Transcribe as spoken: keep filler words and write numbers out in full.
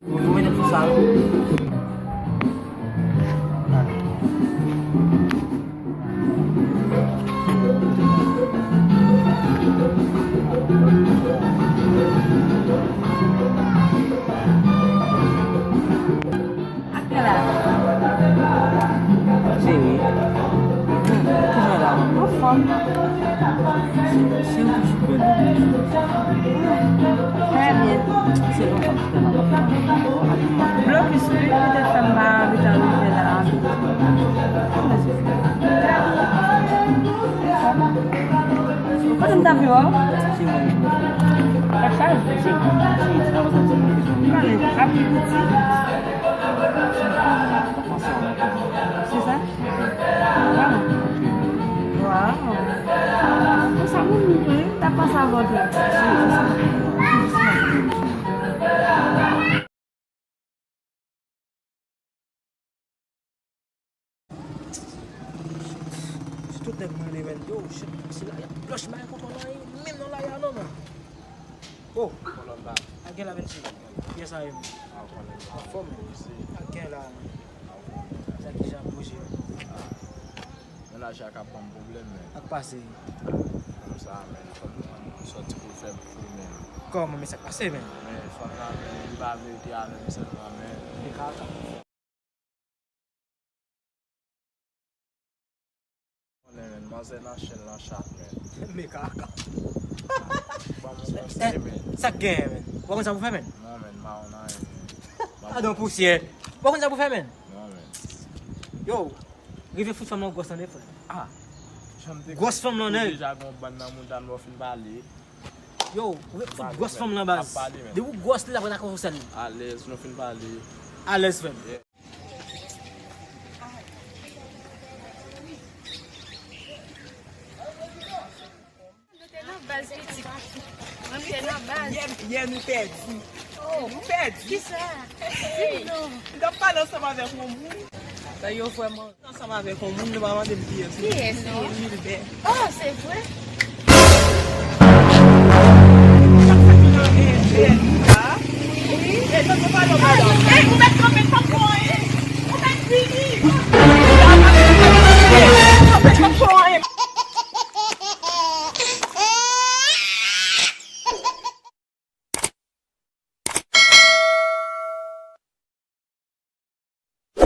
Ou mete sou sa. Ak la. Cheri, kijan w la? Anfòm. Se, se yon ti bèl. Trè byen. Se lontan m te nan blokis, wi, petèt fè m pa anvi ta rive la. Kote m ta vin wè w? Kòb sa? Pale, ap ki kouti? Se sa? Waw. Waw. Konsa moun wi, t ap panse avè w tou. Se tout nèg mwen rele, men yo, shit, si la, y ap blanch, bagay kontwòl la, menm nan la, y a non, men. Oh, Kolonba. Ak gen la, Benji. Kiyès sa ye? Anfòm. Ak gen la. Sa ki jan bouje? Mennaj la k ap ban m pwoblèm, men. Ak pase. Konsa, men, fòk nou sòti pou fè fou, men. Kòman, men sa k pase, men? Men, fanm nan, men, li pa vle rete avè m sèlman, men. Li ka, ka. Konnen, men, manzè nan chèn lan chat, men. Men kaka. Ban m yon konsèy, men. Sa k genyen, men? Ou pa konn sa pou fè, men? Non, men, m pa konn anyen, men. Gadon pousyè. Ou pa konn sa pou fè, men? Non, men. Yo, rive fout fanm lan gwòs tande, frè. Ah, jan m te gwòs fanm lan, nèg. Deja gon bann nan mouda m lè w fin pale. Yo, ou fout gwòs fanm lan, baz. Depi ou gwòs li, l ap ret ak yon sèl. Alèz, nou fin pale. Alèz, frè m. Nou te nan baz, pitit. Nou te nan baz. Yè, yè nou pèdi. Oh. Nou pèdi. Kisa? Di m non. M t ap pale ansanm avèk yon moun. Sa yo vrèman. Ansanm avèk yon moun, nou pa mande m kiyès. Kiyès, non? Gilbert. Oh, se vre? Sa k fèt nan, eh, eh, la? Wi. Eh, tande pale, madanm. Eh, ou mèt kanpe, pap pran, eh. Ou mèt vini.